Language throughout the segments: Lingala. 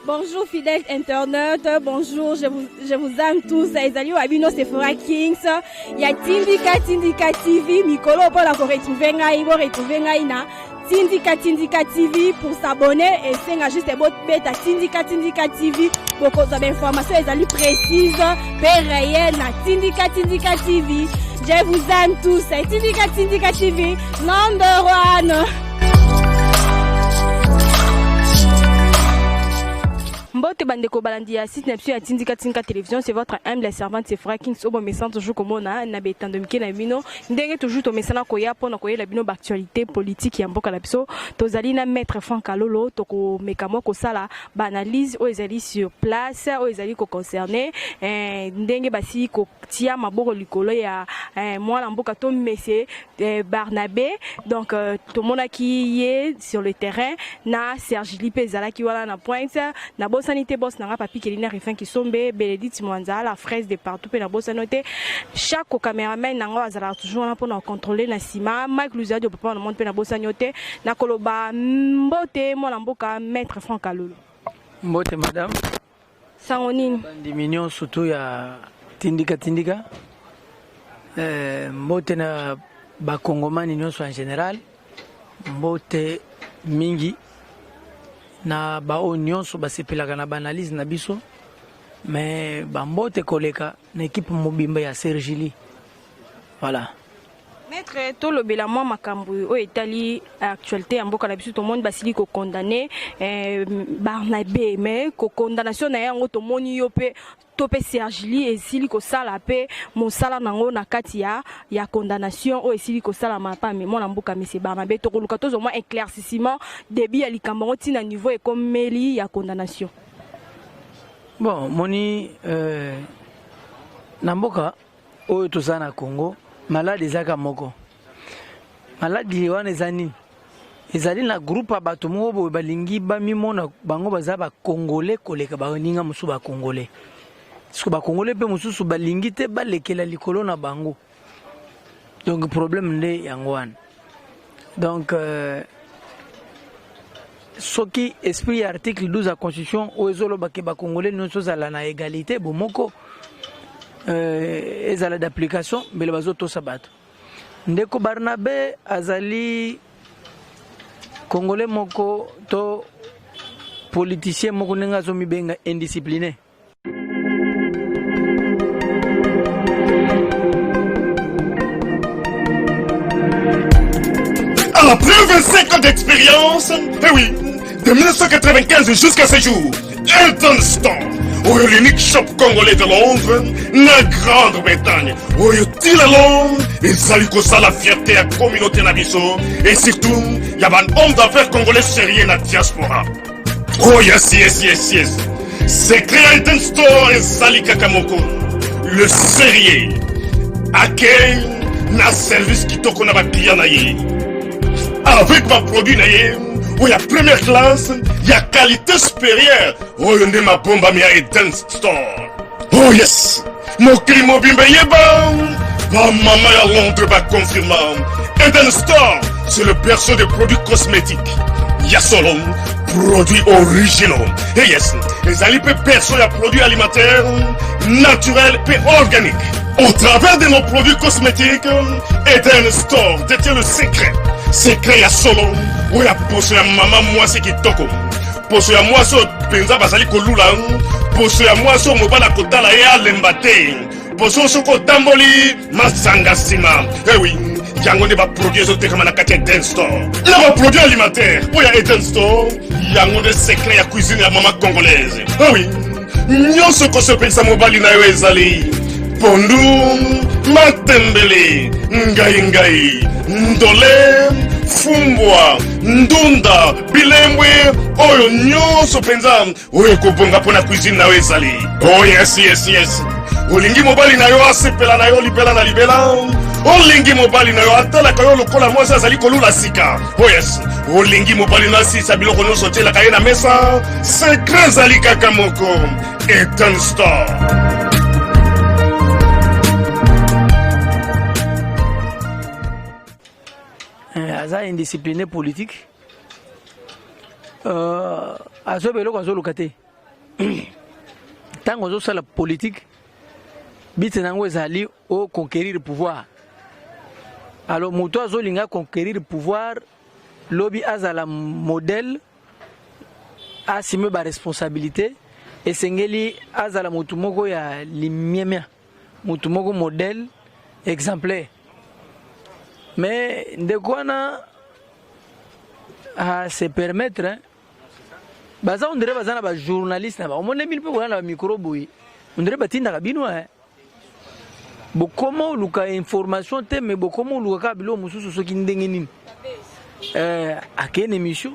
Bonjour fidèles internautes, bonjour, je vous aime tous. Ezali wa bino Sephora Kings. Ya Tindika Tindika TV, mikolo mpona ko retrouver ngai, bo retrouver ngai na Tindika Tindika TV. Pour s'abonner et senga juste bobeta Tindika Tindika TV, bokozwa ba information ezali précise pe réel na Tindika Tindika TV. Je vous aime tous. Tindika Tindika TV, number one. Mbote bandeko balandi ya site na biso ya Tindika Tindika Télévision, c'est votre humble servante Sephora Kings oyo bomesana toujours komona na betando mike na bino, ndenge toujours tomesana koya mpona koyela bino baactualité politique ya mboka na biso. Tozali na maître Frank Kalolo, tokomeka mwa kosala baanalyse oyo ezali sur place, oyo ezali koconcerne ndenge basili kotia maboko likolo ya mwana mboka to monsieur Barnabé. Donc tomonaki ye sur le terrain na Serge Li mpe ezalaki wana na pointe. Nabosani te boss nanga Papi Kelina, Rifin Kisombe, Bénédicte Mwanza, la fraise de partout, mpe nabosani te chaque cameraman nango azalaka toujours wana mpona contrôler na nsima, Mike Luzadi, papa na monde, mpe nabosani te nakoloba mbote mwana mboka maître Frank Kalolo. Mbote madame. Sango nini? Bandimi nyonso to ya Tindika Tindika, mbote na bakongomani nyonso en général, mbote mingi na baoyo nyonso basepelaka na baanalyse na biso, mais bambote koleka na équipe mobimba ya Sergili, voilà. Maître, tolobela mwa makambo oyo etali actualité ya mboka na biso. Tomoni basili kocondamner Barnabe, mais kocondamnation na ye yango, tomoni yo mpe to mpe Sergili esili kosala mpe mosala nango na kati ya condamnation oyo esili kosalama pa mwana mboka monsieur Barnabe. Tokoluka tozwa mwa éclaircissement début ya likambo yango ntina niveau ekomeli ya condamnation. Bon, moni na mboka oyo toza na Congo, maladi ezaka moko. Maladi wana eza nini? Ezali na groupe ya bato moko boye balingi bamimona bango baza bacongolais koleka baninga mosusu bacongolais. Soki bacongolais mpe mosusu balingi te balekela likolo na bango, donc problème nde yango wana. Donc soki esprit ya article 12 ya constitution oyo ezolobake bacongolais nyonso ozala na égalité, bomoko, ezala d'application, mbele bazotosa bato. Ndeko Barnabe azali congolais moko to politicien moko ndenge azomibenga indiscipliné. Après 25 ans d'expérience, eh oui, de 1995 jusqu'à ce jour, Elton Store, oyo l'unique shop congolais de Londres, na Grande-Bretagne, oyo ti lelo ezali kosala fierté ya communauté na biso et surtout ya ba homme d'affaires congolais sérieux na diaspora. Oh yes. Secret ya Elton Store ezali kaka moko. Le sérieux. Accueil na service kitoko na baclient na ye. Avec baproduit na ye oyo ya première classe, ya qualité supérieure, oyo nde mabombami ya Eden Store. Oh yes, mokili mobimba eyeba, bamama ya Londres baconfirma, Eden Store, c'est le berceau des produits cosmétiques ya solo, produits originaux. Et yes, ezali mpe berceau ya produits alimentaires naturels mpe organiques. Au travers de nos produits cosmétiques, Eden Store détient le secret, secret ya solo oyo ya poso ya mama mwasi kitoko, poso ya mwasi oyo mpenza bazali kolula, poso ya mwasi oyo mobali akotala ye alemba te, poso soki otamboli masanga nsima. Ewi, yango nde baproduit ezotekama na kati ya Eden Store na baproduit alimentaire oyo ya Eden Store. Yango nde secret ya cuisine ya mama congolaise. Ewi, nyonso kosepelisa mobali na yo ezali pondu, matembele, ngai ngai, ndole, fumbwa, ndunda, bilembwe, oyo nyonso mpenza oyo ekobonga mpo na cuisine na yo ezali. Oh yes, olingi mobali na yo asepela na yo libela na libela, olingi mobali na yo atalaka yo lokola mwasi azali kolula sika. Oh yes, olingi mobali na asisa biloko nyonso otielaka ye na mesa, secret ezali kaka moko: Eden Store. Aza indiscipliné politique, azoyeba eloko azoluka te. Ntango ozosala politique, but na yango ezali o conquérir pouvoir. Alors moto azolinga conquérir pouvoir, lobi azala modèle, assume baresponsabilité, esengeli azala motu moko ya limiemia, motu moko modèle, exemplaire. Mais ndeko wana ase permettre, baza, on dirait baza na bajournaliste na bango. Omoni bino mpe koya na bamicro boye, on dirait batindaka bino bokoma oluka information te, mais bokoma oluka kaka biloko mosusu. Soki ndenge nini akei na émission,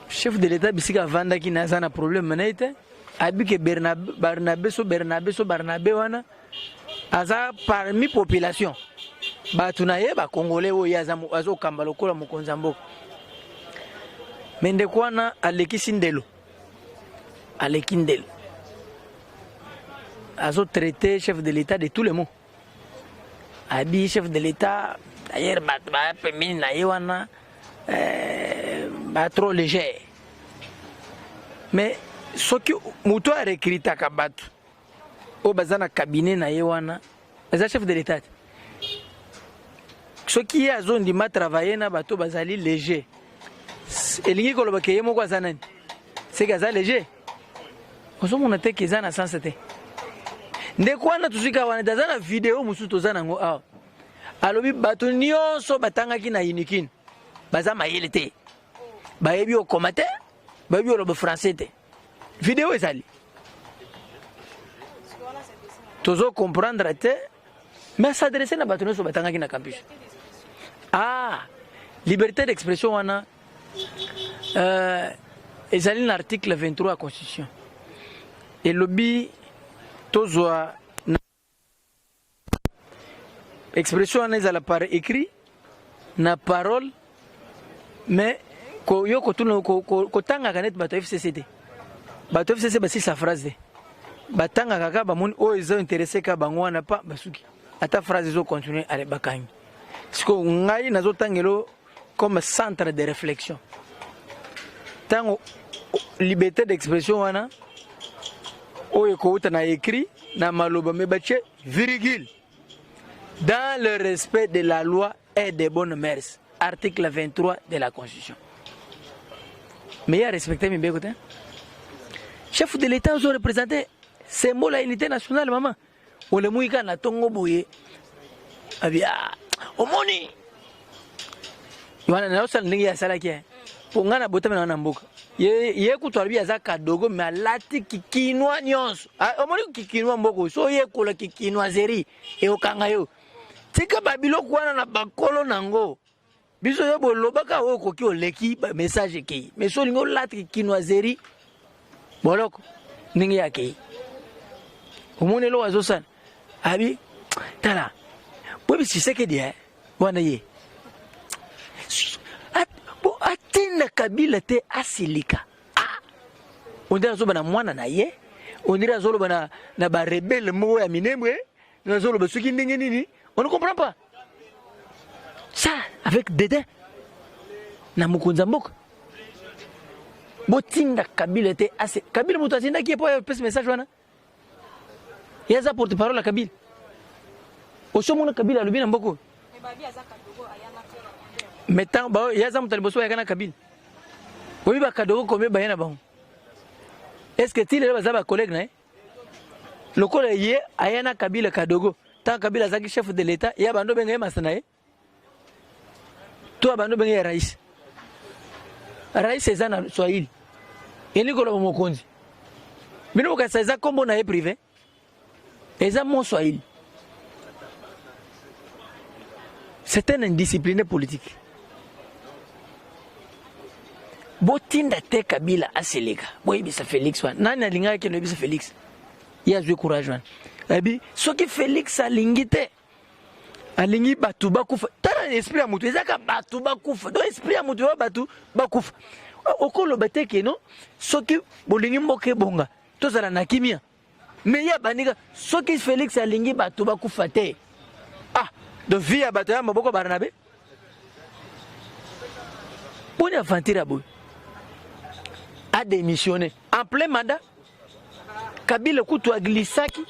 chef de l'État bisika avandaki na aza na problème na ye te. Abi ke Barnabe so Bernabe so Barnabe wana aza parmi population, bato na ye bacongolais oyo ye azokamba lokola mokonzi ya mboka. Mais ndeko wana alekisi ndelo, aleki ndelo, azotraite chef de l'État de tous les mots. Abi chef de l'État, d'ailleurs bato baya pembeni na ye wana ba trop légère. Mais soki moto arecrutaka bato oyo baza na cabinet na ye wana eza chef de l'État te, soki ye azondima travailler na bato bazali léger, elingi koloba ke ye moko aza nani? Seke aza léger. Ozomona te ke eza na sens te. Ndeko wana, tozwika wana te, aza na video mosusu toza nango awa. Alobi bato nyonso batangaki na Unikin baza mayele te, bayebi okoma te, bayebi oloba français te. Video ezali, tozo comprendre te, mais s'adresse na bato nyonso batangaki na campus. Ah, liberté d'expression wana ezali na article 23 ya Constitution. Elobi tozwa na expression wana, ezala par écrit, na parole. Mais yo kotuna, kotangaka neti bato ya FCC te. Bato ya FCC basilisa phrase te, batangaka kaka, bamoni oyo eza intéressé kaka bango wana, pa basuki, ata phrase ezocontinue, ale bakangi. Sikoyo ngai nazotangelo comme centre de réflexion. Ntango liberté d'expression wana oyo ekouta na écrit, na maloba, mais batie virgule, dans le respect de la loi et des bonnes mœurs, article 23 de la Constitution. Mais ye arespecte mibeko te. Chef de l'État ozo représente symbole ya unité nationale. Mama olemuki kaka na ntongo boye, abi omoni wana naosala ndenge ye asalaki mpo ngai nabotami na na mboka. Ye kutu alobi aza kadogo, mais alati kikinwa nyonso. Omoni kikinwa mboka, so oyekola kikinoiserie ekokanga yo. Tika babiloko wana na bakolo nango. Biso yo bolobaka oyo okoki, oleki message ekei. Mais so olingi olata kinoiserie, boloko ndenge ye akei, omoni eloko azosala. Abi tala boyebi Tshisekedi wana ye bo atinda Kabila te asilika. Ah, on dirait azoba na mwana na ye, on dirait azoloba na barebele moko ya Minembwe, azoloba soki ndenge nini, on ne comprend pas ça avec dédain na mokonzi ya mboka. Botinda Kabila te ase Kabila moto atindaki ye mpo apesi message wana. Ye aza porte parole ya Kabila. Osomona Kabila alobi na mboka oyo, mais tant ye aza moto ya liboso bayaka na Kabila. Oyebi bakadogo combien baye na bango? Est ce que ti lelo baza bacollègue na ye? Lokola ye aya na Kabila, kadogo, tant Kabila azalaki chef de l'État, ye abandi obenga ye masa na ye to abandi obenga ye rais. Rais eza na swahili, elingi koloba mokonzi. Bino bokasa eza nkombo na ye privé, eza mo swahili. C'est un indiscipliné politique. Botinda te Kabila aseleka. Boyebisa Félix wana. Nani alingaki kende oyebisa Félix? Ye azwi courage wana. Ebi soki Félix alingi te, alingi bato bakufa. Tala esprit ya moto, ezaka bato bakufa. Donc esprit ya moto ya bato bakufa, okoloba te ke non, soki bolingi mboka ebonga, tozala na kimia. Mais ye abandika soki Félix alingi bato bakufa te. Ah, donc vie ya bato ya maboko Barnabe. Boni aventure ya boye? A démissionné en plein mandat. Kabila kutu aglisaki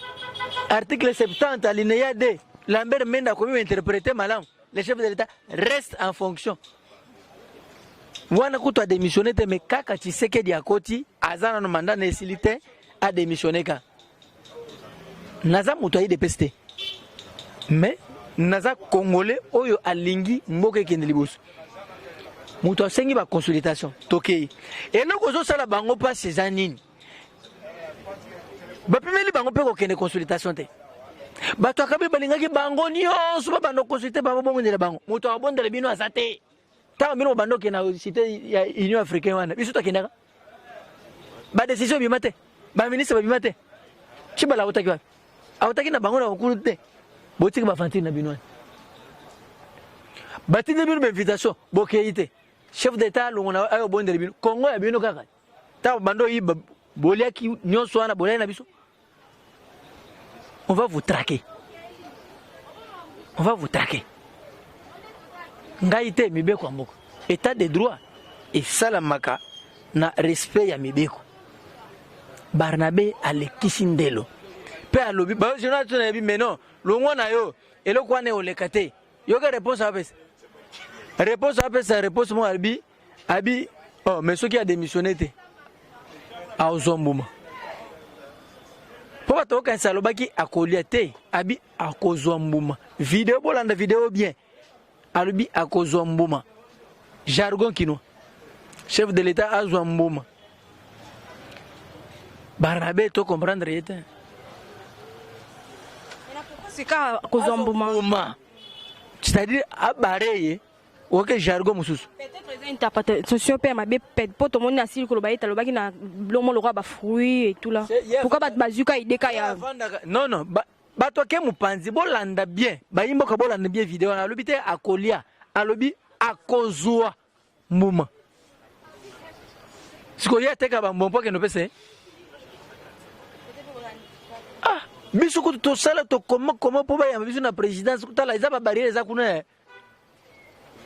article 70 alinéa 2. Lambert Mende akomi interpréter malamu: le chef de l'État reste en fonction. Wana kutu adémissionné te, mais kaka Tshisekedi akoti, aza nano mandat na esili te, adémissionné. Ka naza moto ya UDPS te, mais naza Congolais oyo alingi mboka ekende liboso. Moto asengi baconsultation, tokei. Eloko ozosala bango mpasi eza nini? Bapimeli bango mpe kokende consultation te. Bato akabi balingaki bango nyonso babanda consulte bango, bongondela bango. Moto akobondela bino aza te. Ntango bino bobanda okende na cité ya Union africaine wana, biso tokendaka, badécision ebima te, baministre babima te. Tshibala autaki wapi? Autaki na bango na kokulu te. Botiki bafantire na bino wana, batindi bino bainvitation, bokei te. Chef d'État alongo na ayo bondela bino Kongo ya bino kaka. Ntango bando oyiba, boliaki nyonso wana, boliaki na biso. On va vous traquer, on va vous traquer. Ngai te, mibeko ya mboka, État de droit esalamaka na respect ya mibeko. Barnabe alekisi ndelo mpe alobi bajournal nayebi. Mais non, longwa na yo, eloko wana eoleka te. Yoka réponse apesa, réponse apesa, réponse moko alobi abi: oh, mais soki adémissionné te, aozwa mbuma. Mpo bato okanisa alobaki akolia te, abi akozwa mbuma. Video, bolanda video bien, alobi akozwa mbuma, jargon kinois, chef de l'État azwa mbuma. Barnabe to comprendre ye te. Sika kozwa mbuma? Mbuma, c'est-à-dire abare ye oke jargon mosusu. Peut-être eza interprétation mpe ya mabe, mpo tomoni asili koloba ete alobaki na lomo lokola bafruit et tout là. Pourquoi bato bazwi ka idée ka ya Non, non, bato ake mopanzi. Bolanda bien, bayimboka, bolanda bien video wana. Alobi te akolia, alobi akozwa mbuma. Sikoyo ye ateka bambuma mpo akende opesa ye. Ah, biso kutu tosala, tokoma koma mpo bayamba biso na présidence. Tala, eza babarrière eza kuna,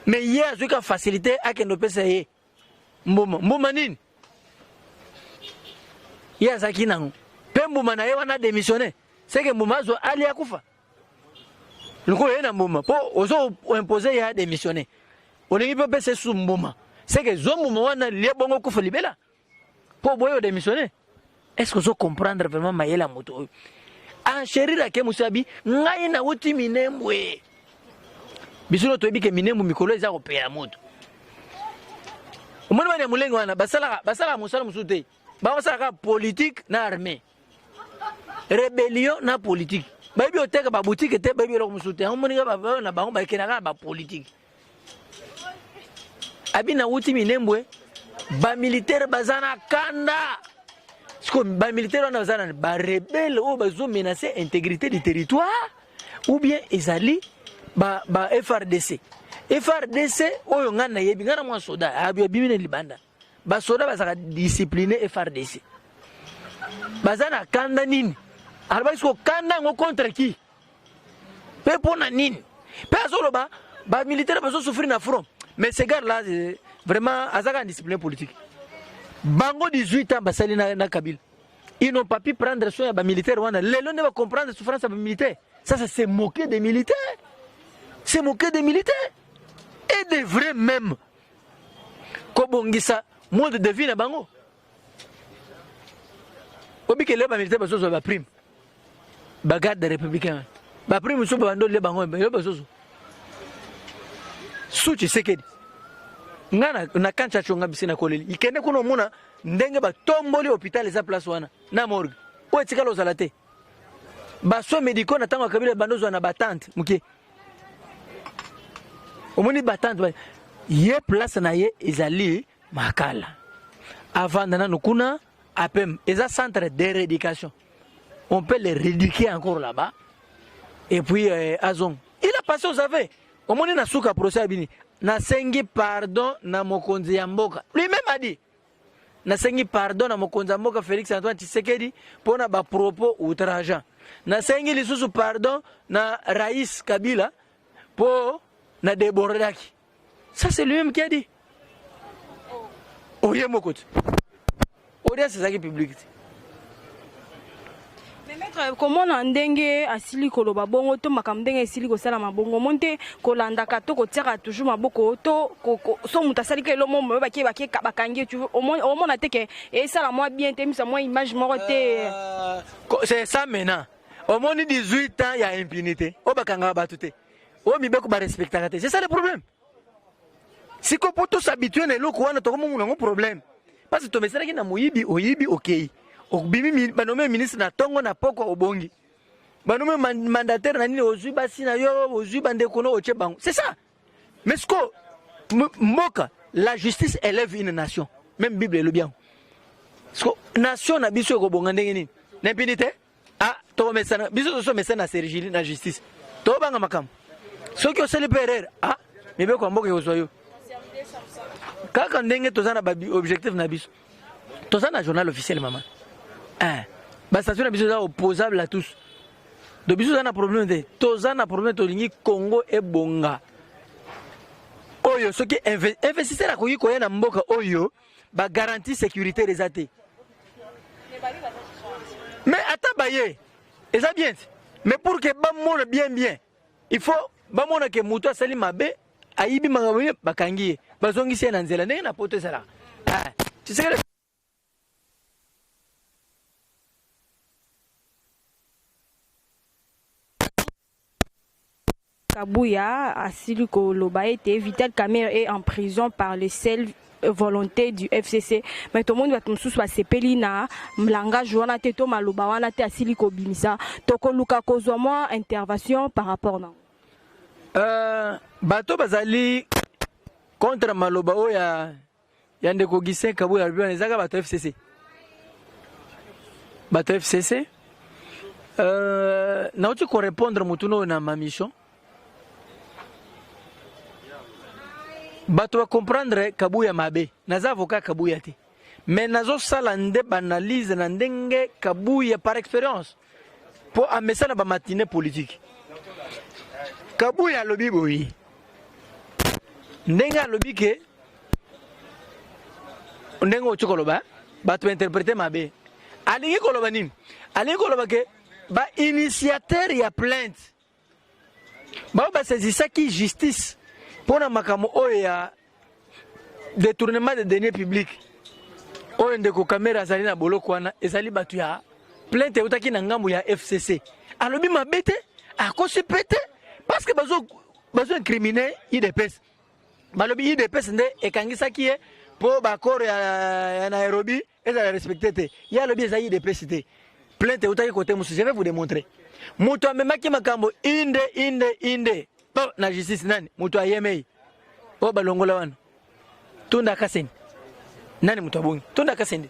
mais ye azwi ka facilité, akende opesa ye mbuma. Mbuma nini ye azalaki nango? Mpe mbuma na ye wana, démissionné, seke mbuma azwa, ali akufa lokola ye na mbuma. Mpo ozo impose ye adémissionné, olingi mpe opesa esu mbuma, seke zwa mbuma wana, lie bongo kufa libela mpo boye odémissionné. Est ce que ozo comprendre vraiment mayele ya moto oyo enchérir? Ake mosu abi: ngai nauti Minembwe. Biso no toyebi ke Minembwe mikolo eza kopela moto. Omoni bani ya molenge wana basalaka mosala mosusu te, basalaka politique na armée, rébellion na politique. Bayebi oteka baboutique te, bayebi eloko mosusu te. Yango moninga na bango bakendaka na bapolitique. Abi nauti Minembwe, bamilitaire baza na kanda. Siko bamilitaire wana baza na barebelles oyo bazomenace intégrité du territoire, ou bien ezali ba FARDC? FARDC oyo ngai nayebi, ngai na mwa soda abimi na libanda, basoda bazalaka discipline. FARDC baza na kanda nini? Alobaki siko kanda yango contre qui mpe mpo na nini? Mpe azoloba bamilitaire bazosouffrir na front. Mais ce gars là vraiment azaka discipline politique. Bango 18 ans basali na Kabila, ils n'ont pas pu prendre soin ya bamilitaire wana. Lelo nde bacomprendre souffrance ya bamilitaire. Ça, c'est moquer des militaires, c'est moquer des militaires et des vrais même kobongisa mode de vie na bango. Obikele bamilitaire bazozwa baprime, bagarde républicain, baprime mosusu babandi olia bango yo bazozwa su Tshisekedi. Nga na kanti aconga bisi na koleli ikende kuna, omona ndenge batomboli hôpital eza place wana na morgue oyo etikala ozala te. Basoins médicaux na ntango ya Kabila bando ozwa na batente moke. Omoni batente ye, place na ye ezali Makala, avanda nanu kuna. Apem eza centre de rééducation, on peut les rééduquer encore là-bas et puis azong. Il a passé aux aveux. Omoni na suka procès ya bini: nasengi pardon na mokonzi ya mboka. Lui-même a dit: nasengi pardon na mokonzi ya mboka Félix Antoine Tshisekedi mpona bapropos outrageant. Nasengi lisusu pardon na Rais Kabila mpo na débordaki. Ça, c'est lui-même qui a dit. Oye moko te, audience ezalaki publique te. Maître, komona ndenge asili koloba bongo to makambo ndenge esili kosalama bongo, omoni te kolandaka to kotiaka toujours maboko to so moto asali ka elo momo bake bake bakangi ye, omona te ke esala mwa bien te, misa mwa image moko te? C'est ça maintenant. Omoni 18 ans ya impunité oyo bakangaka bato te, oyo mibeko barespectaka te, c'est ça le problème. Sikoyo mpo tos'habituer na eloko wana, tokomomona yango problème, parce que tomesanaki na moyibi. Oyibi, okei, obimi, banommer ministre na ntongo na pokwa, obongi, banommer mandataire na nini, ozwi basi na yo, ozwi bandeko no, otie bango, c'est ça. Mais siko mboka, la justice élève une nation, même Bible elobi yango. Siko nation na biso ekobonga ndenge nini na impunité? Ah, tokomesana biso, tosomesana na sergili na justice, tobanga makambo. Soki osali mpe erreur, ah, mibeko ya mboka ekozwa yo kaka ndenge toza na baobjectif na biso. Toza na journal officiel, mama. Bastation na biso eza opposable à tous. Donc biso toza na problème te, toza na problème, tolingi Congo ebonga. Oyo soki investisseur akoki koya na mboka oyo bagarantie sécuritaire eza te, mais ata baye eza bien te. Mais pour que bamona bien bien, il faut bamona ke moto asali mabe, ayibi makambo ye, bakangi ye, bazongisi ye na nzela, ndenge na poto ezalaka. Tshisekedi. Kabuya asili koloba ete Vital Kamerhe est en prison par le seul volonté du FCC, mais tomoni bato mosusu basepeli na langage wana te to maloba wana te asili kobimisa. Tokoluka kozwa mwa intervention par rapport nango. Bato bazali contre maloba oyo ya ndeko Gisin Kabuya alobi wana, ezaka bato FCC, bato FCC. Nauti korépondre motuna oyo na mamission. Bato bacomprendre Kabuya mabe. Naza avocat Kabuya te, mais nazosala nde baanalyse na ndenge Kabuya par expérience, mpo amesana bamatine politique. Kabuya alobi boye, ndenge alobi ke ndenge oti koloba, bato bainterpréter mabe. Alingi koloba nini? Alingi koloba ke bainitiateur ya plainte bao basaisisaki justice mpo na makambo oyo ya détournement de deniers publics, oyo ndeko Kamerhe azali na boloko wana, ezali bato ya plainte eutaki na ngambo ya FCC. Alobi mabe te, akosi mpe te, parce que bazo incriminer UDPS. Balobi UDPS nde ekangisaki ye mpo baaccord ya Nairobi ezala respecté te. Ye alobi eza UDPS te, plainte eutaki kote mosusu. Je vais vous démontrer. Moto amemaki makambo inde inde inde po na justice, nani? Moto ayemei oyo balongola wana, Tunda Kasende. Nani moto abongi? Tunda Kasende.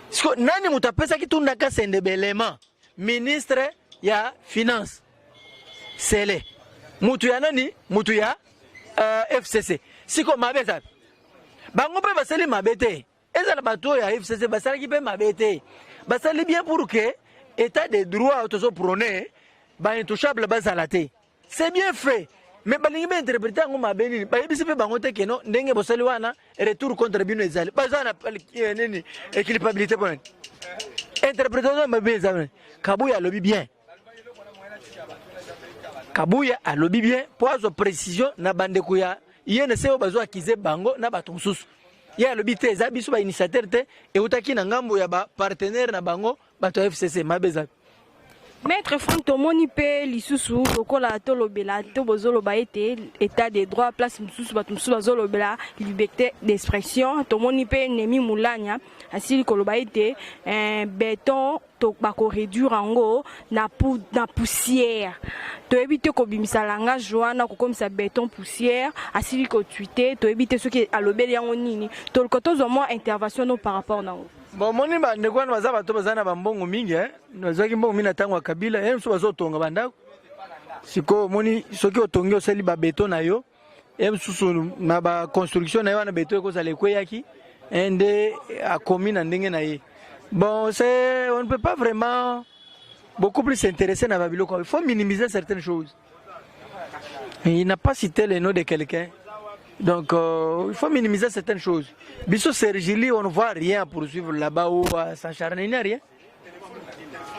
Siko nani moto apesaki Tunda Kasende belema ministre ya finance? Sele, mutu ya nani? Mutu ya FCC. Siko mabe eza, bango mpe basali mabe te. Ezala bato oyo ya FCC basalaki mpe mabe te, basali bien pour que état de droit tozoprôner, baintouchable bazala te. C'est bien fait, mais balingi bainterpréter yango mabe. Nini bayebisi mpe bango te keno ndenge bosali wana, retour contre bino ezali. Baza na nini? Culpabilité mpo nani? Interprétation mabe eza. Kabuya alobi bien, Kabuya alobi bien mpo azwa précision na bandeko ya ye na se oyo bazwa akize bango na bato mosusu. Ye alobi te eza biso bainitiateur te, eutaki na ngambo ya bapartenaire na bango, bato ya FCC. Mabe eza? Maître Frank, tomoni mpe lisusu lokola tolobela to bozoloba ete état de droit, place mosusu bato mosusu bazolobela liberté d'expression. Tomoni mpe Néhémie Mwilanya asili koloba ete béton to bakoréduire yango na poussière. Toyebi te kobimisa langage wana, kokomisa béton poussière. Asili kotweeter, toyebi te soki alobeli yango nini. Toluka tozwa mwa intervention no par rapport nango. Bon, moni bandeko wana baza bato baza na bambongo mingi, bazwaki mbongo mingi na ntango ya Kabila. Ye mosusu bazotonga bandako. Sikoyo omoni, soki otongi, osali babeto na yo, ye mosusu na baconstruction na ye wana, beto ekozala ekweyaki nde akomi na ndenge na ye. Bon, c'est on ne peut pas vraiment beaucoup plus s'intéresser na babiloko. Il faut minimiser certaines choses. Il n'a pas cité le nom de quelqu'un, donc il faut minimiser certaines choses. Biso Sergili, on ne voit rien à poursuivre là-bas ou à s'acharner, il n'y a rien.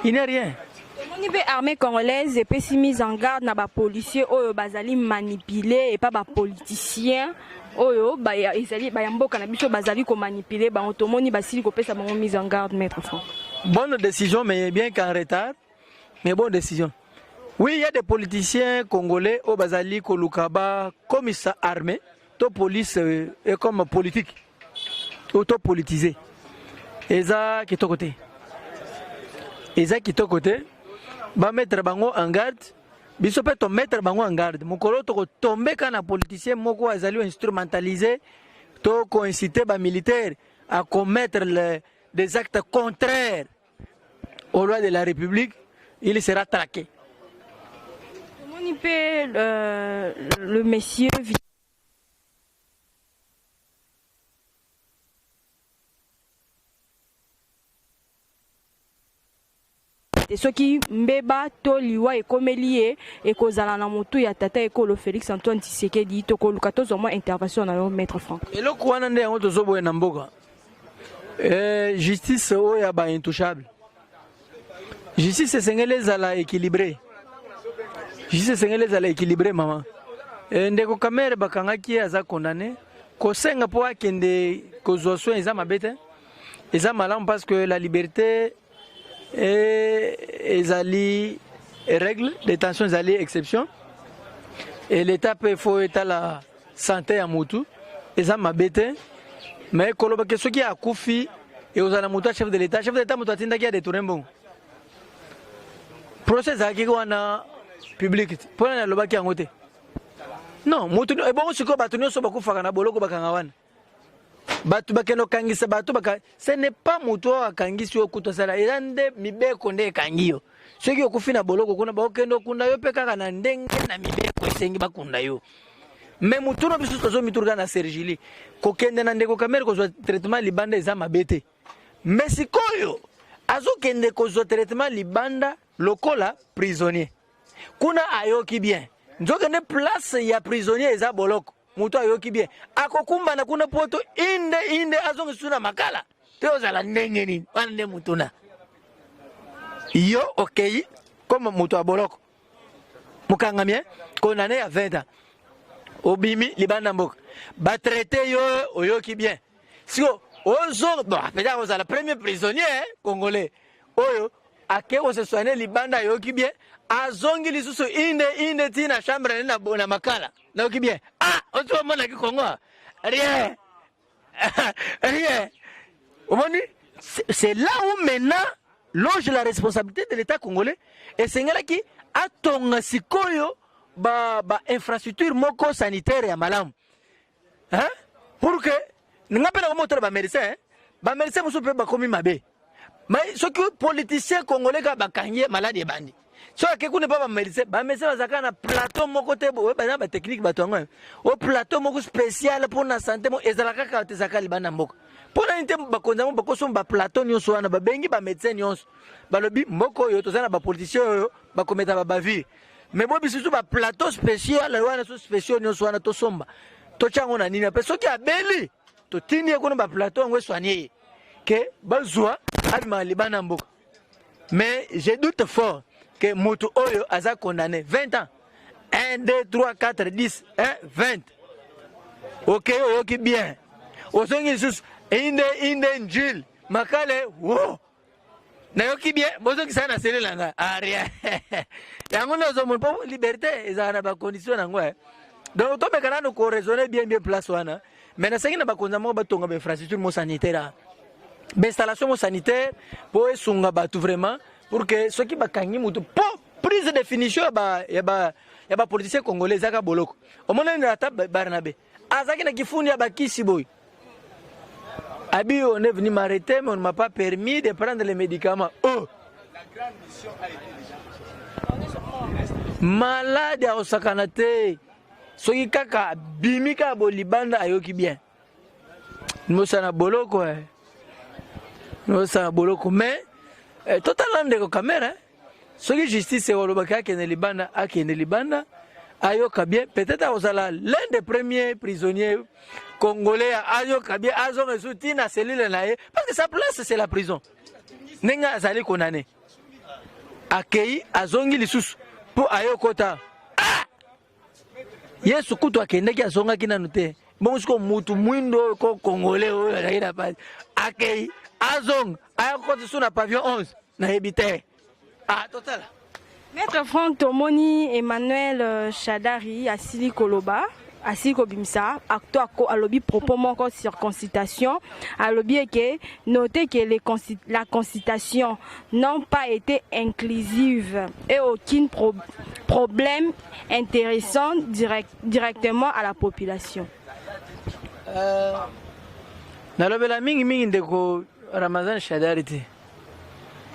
Il n'est rien. Tomoni mpe armée congolaise epesi mise en garde na bapolicier oyo bazali manipule epa bapoliticien oyo ezali baya mboka na biso bazali komanipule bango. Tomoni basili kopesa bango mise en garde, maître Franck. Bonne décision, mais bien qu'en retard, mais bonne décision. Oui, il y a des politiciens congolais oyo bazali koluka bakomisa armée to police et comme politique to politisé. Eza kitoko te, eza kitoko te. Bamettre bango en garde, biso mpe tomettre bango en garde. Mokolo tokotombe kaka na politicien moko azali instrumentalisé to koinciter bamilitaire à commettre des actes contraires aux lois de la République, il sera traqué. Tomoni mpe le monsieur soki mbeba to liwa ekomeli ye, ekozala na motu ya tata ekolo Félix Antoine Tshisekedi. Tokoluka tozwa mwa intervention na yo, maître Frank. Eloko wana nde yango tozoboya na mboka, justice oyo ya baintouchable. Justice esengeli ezala équilibré, justice esengeli ezala équilibré, mama. Ndeko Kamerhe, bakangaki ye, aza condamné. Kosenga mpo akende kozwa soin eza mabe te, eza malamu, parce que la liberté ezali règle, détention ezali exception, et l'état mpe faut etala santé ya motu. Eza mabe te, mais kolobake soki akufi ekozala motu ya chef de l'état. Chef de l'état, moto atindaki ya détourner mbongo, procès ezalaki wana public, mpona nani alobaki yango te? Non, motu ebongo sikoyo bato nyonso bakufaka na boloko, bakanga wana bato bakende kokangisa bato baka. Ce n'est pas moto oyo akangisi yo kutu asala, eza nde mibeko nde ekangi yo. Soki okufi na boloko kuna, bakokende okunda yo mpe kaka na ndenge na mibeko esengi bakunda yo. Mais mutuna biso tozomiturka na sergili, kokende na ndeko Kamerhe kozwa traitement libanda eza mabe te, mais sikoyo azokende kozwa traitement libanda lokola prisonnier. Kuna ayoki bien, nzokende place ya prisonnier eza boloko. Moto ayoki bien akokumbana kuna poto inde inde, azonga lisusu na Makala te, ozala ndenge nini wana? Nde mutuna yo, okei comme moto ya boloko, mokangami condamné ya 20 ans, obimi libanda mboka, batraite yo, oyoki bien. Siko ozo bon, peut-être ozala premier prisonnier congolais oyo ake kose soigner libanda, ayoki bien, azongi lisusu inde inde ti na chambre na Makala, nayoki bien. Ah, osi omonaki Kongo, rien, rien. Omoni, c'est là où maintenant loge la responsabilité de l'État congolais. Esengelaki atonga sikoyo ba infrastructure moko sanitaire ya malamu, hein? Pour que nga mpe nakomotala bamédecin, bamédecin mosusu mpe bakomi mabe. Mais soki politicien congolais kaka bakangi ye, maladi ebandi, soki ake kuna epa bamédecin, bamédecin bazalaka na plateau moko te, baza batechnique, bato yango o plateau moko spécial mpona santé mo ezalaka kaka te, ezalaka libanda mboka. Mpo nani te bakonzi yango bakosomba baplateau nyonso wana, babengi bamédecin nyonso, balobi mboka oyo toza na bapoliticien oyo bakometa babavire, mais bo bisusu baplateau spécial wana, so spéciaux nyonso wana tosomba, totya yango na nini, mpe soki abeli totindi ye kuna, baplateau yango esoigne ye, ke bazwa abimaka libanda mboka. Mais je doute fort que moto oyo aza condamné 20 ans, 1 2 3 4 10 1 20, ok, oyoki bien, ozongi lisusu inde inde njile Makale wo, nayoki bien, bozongisa na cellule na ngai. Ah, rien. Yango nde ozomona mpo liberté ezalaka na bacondition nango. Donc tomeka nano koraisonner bien bien place wana. Mais nasengi na bakonzi moko batonga bainfrastructure mo sanitaire, bainstallation mo sanitaire mpo esunga bato vraiment, pour que soki bakangi motu, mpo prise de finition ya bapoliticien congolais ezaka boloko. Omonani ata Barnabe azalaki na kifundi ya bakisi boye, abi on est venu m'arrêter mais on ne m'a pas permis de prendre les médicaments. Oh, malade akosakana te. Soki kaka abimi kaka bolibanda, ayoki bien, mosana boloko, mosana boloko. Mais totala ndeko Kamerhe, soki justice ekolobaki akende libanda, akende libanda, ayoka bien, peut-être akozala l'un des premiers prisonniers congolais ayoka bien, azonga esu ntina cellule na ye, parce que sa place c'est la prison, ndenge azali condamné. Akei, azongi lisusu mpo aye okota. Ah! Yesu kutu akendaki, azongaki nanu te. Bongo sikoyo mutu mwindo oyo ko congolais oyo azalaki na pasi, akei, azonga, aya kokota lisusu na pavillon 11, nayebi te. Ah, totala. Maître Franck, tomoni Emmanuel Shadary asili koloba, asili kobimisa acto ako, alobi propos moko sur consultation, alobi eke note que les la consultation n'ont pas été inclusive et aucun problème intéressant directement à la population. Nalobela mingi mingi ndeko Ramazan Shadary te,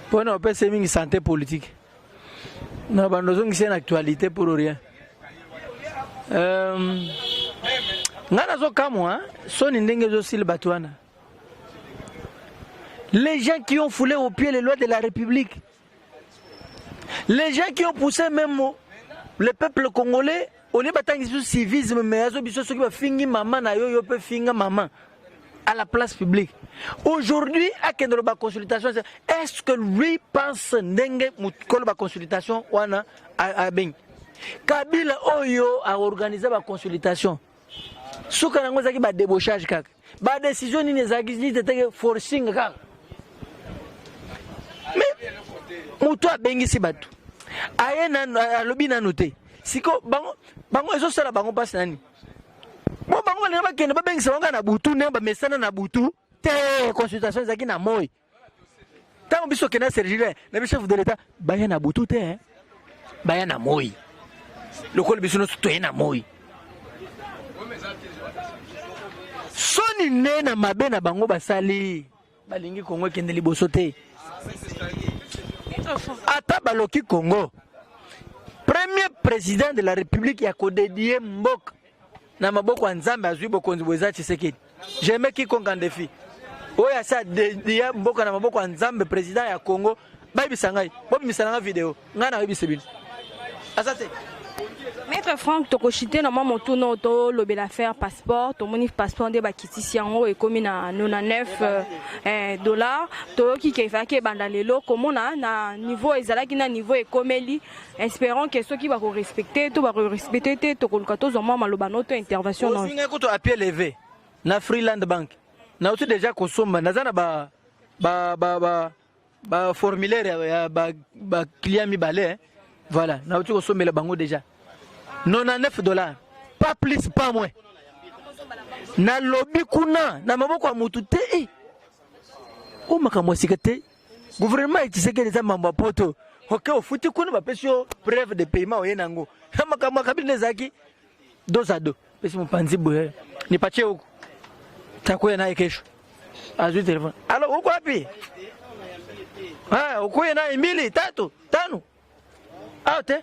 mpona opesa mingi santé politique na bando ozongisi na actualité pour rien. Ngai nazokamwa soni ndenge ezosila bato wana, les gens qui ont foulé au pied les lois de la République, les gens qui ont poussé même le peuple congolais olie batangisi biso civisme, mais azo biso soki bafingi mama na yo, yo mpe finga mama à la place publique. Aujourd'hui akende loba consultation, est-ce que lui pense ndenge mokolo ba consultation wana abengi Kabila oyo aorganize ba consultation, suka nango ezalaki ba débauchage kaka, ba décision nini ezalaki nini teteke forcing kaka. Mais moto abengisi bato aye nanu, alobi nanu te. Siko bango, bango ezosala bango mpasi nani? Bo bango balinga bakende babengisa bango kaka na butu, ndenge bamesana na butu te. Consultation ezalaki na moi. Ntango biso okenda Sergile na biso, chef de l'État baya na butu te, baya na moi lokola biso nyonso toye na moi. Soni nde na mabe na bango basali, balingi Kongo ekende liboso te. Ata baloki Kongo, premier président de la République ya kodédier mboka na maboko ya Nzambe azwi bokonzi boye eza Tshisekedi. Je mets quiconque en défi oyo asi adédier mboka na maboko ya Nzambe, président ya Congo, bayebisa ngai, bobimisa na nga video, ngai nayebisa bino, aza te. Maître Franck, tokoshite na mwa motuna oyo, tolobela affaire passeport. Tomoni passeport nde bakitisi yango, ekomi na 99 dollar. Toyoki ke ezalaki ebanda lelo, komona na niveau ezalaki na niveau ekomeli. Espérons ke soki bakorespecte to bakorespecte te, tokoluka tozwa mwa maloba no to intervention na ozwi ngai kutu à pied levé na Freeland Bank. Nauti déjà kosomba, naza na ba formulaire ya ba client mibale, eh. Voilà, nauti kosombela bango déjà 99 dollars, pas plus, pas moins. Nalobi kuna na maboko ya mutu te, eh. O makambo ya sika te, gouvernement ya Tshisekedi eza mambo ya poto. Ok, ofuti kuna, bapesi yo preuve de paiement, oye nango. Makambo ya Kabila nde ezalaki dos à dos, pesi mopanzi boye, nipatie huku, takuya naye kesho. Azwi telefone, alo, uko wapi? Ah, ukuye naye mbili, tatu, tano awa te,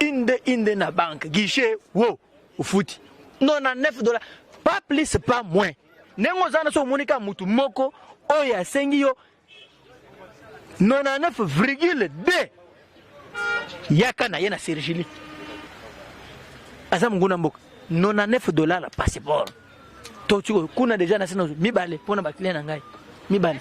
inde inde na banque, guichet wo ofuti 99 dollars, pas plus, pas moins. Ndenge oza na so, omoni kaka mutu moko oyo asengi yo 99,2, yaka na ye na Sergili, aza monguna mboka. 99 dollars la passeport. Toti kuna déjà na sino mibale mpona baclient na ngai mibale.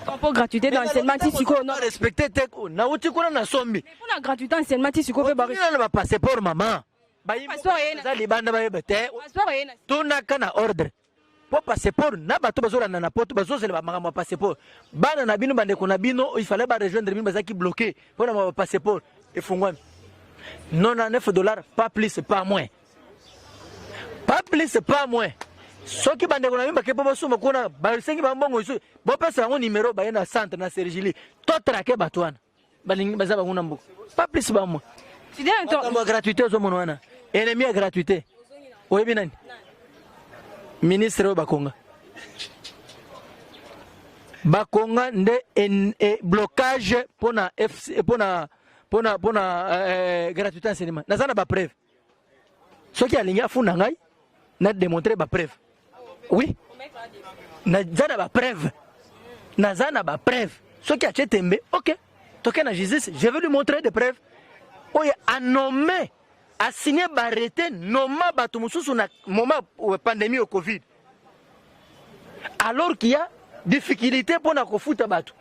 Mpo gratuité dans enseignement ti sikoyo no respecte te. Nauti kuna na sombi. Mpona gratuité enseignement ti sikoyo mpe na bapasseport, mama, eza libanda, bayeba te. Tunaka na ordre mpo passeport na bato bazolanda na poto, bazozela bamakambo ya passeport. Bana na bino, bandeko na bino, il fallait barejoindre bino, bazalaki bloqué mpo na bapasseport. Efungwami 99 dollars, pas plus, pas moins, pas plus, pas moins. Soki bandeko na bino bake mpo basomba kuna, basengi bambongo lisusu, bopesa bango numero, baye na centre na Sergili, totraquer bato wana balingi baza bango na mboka, pas plus, pas moins. Makambo ya gratuité ozomona wana, ennemi ya gratuité oyebi nani? Ministre oyo bakonga, bakonga nde blocage mpona FC, mpona gratuité enseignement. Naza na bapreuve, soki alingi afunda ngai, na démontrer bapreuve. Oui, naza na bapreuve, naza na bapreuve. Soki atie tembe, ok, toke na justice, je vais lui montrer des preuves. Oyo anommé, asigné baarrêté, nomma bato mosusu na moment pandémie au Covid, alors qu'il y a difficulté mpona kofuta bato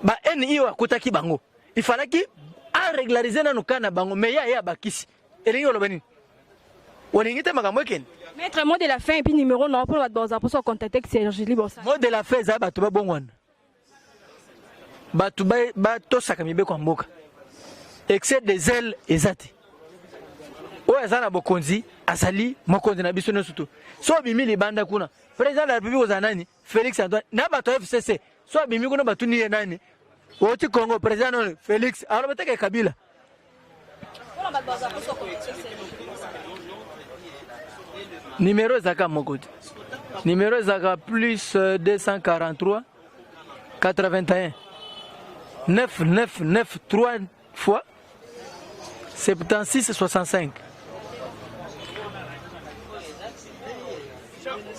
ba ni oyo akutaki bango. Il fallaki arégulariser nanu ka na bango, mais ye aye abakisi. Elingi koloba nini? Olingi te makambo ekende. Maître, mot de la fin et puis numéro na mpona bato bazala mposa contacter Serge Libosa. Mot de la fin ezala bato babongwana, bato batosaka mibeko ya mboka. Excès de zèle eza te. Oyo aza na bokonzi azali mokonzi na biso nyonso. To so obimi libanda kuna, président de la République ozala nani? Félix Antoine. Na bato ya FCC, so abimi kuna, batuni ye nani oti Congo, président nani? Félix. Aloba teke Kabila. Numéro ezalaka moko te. Numéro ezalaka plus 243 81 9 9 9 3 fois 76 65,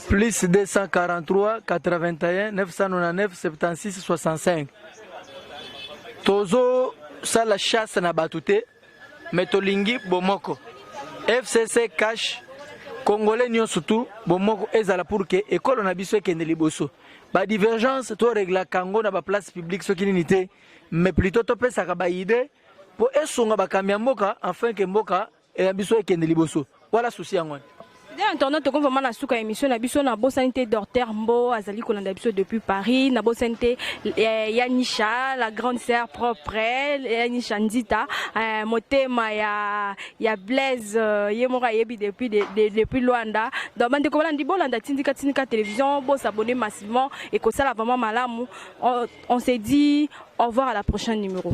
plus 243 81 999 76 65. Tozosala chasse na bato te, mais tolingi bomoko. FCC, CACH, congolais nyonso tu, bomoko ezala pour que ekolo na biso ekende liboso. Badivergence toreglaka yango na baplace publique soki nini te, mais plutôt topesaka baidées mpo esunga bakambi ya mboka afin que mboka ya biso ekende liboso. Wala susi yango wana. Fidèle internaute, tokomi vraiment na suka émission na biso. Nabosani te Docteur Mbo azali kolanda biso depuis Paris. Nabosani te Yanisha, la grande sœur propre, Yanisha Nzita, motema ya Blaise, ye moko ayebi depuis Luanda. Donc bandeko balandi, bolanda Tindika Tindika Télévision, bosabonner massivement, ekosala vraiment malamu. On se dit au revoir à la prochaine numéro.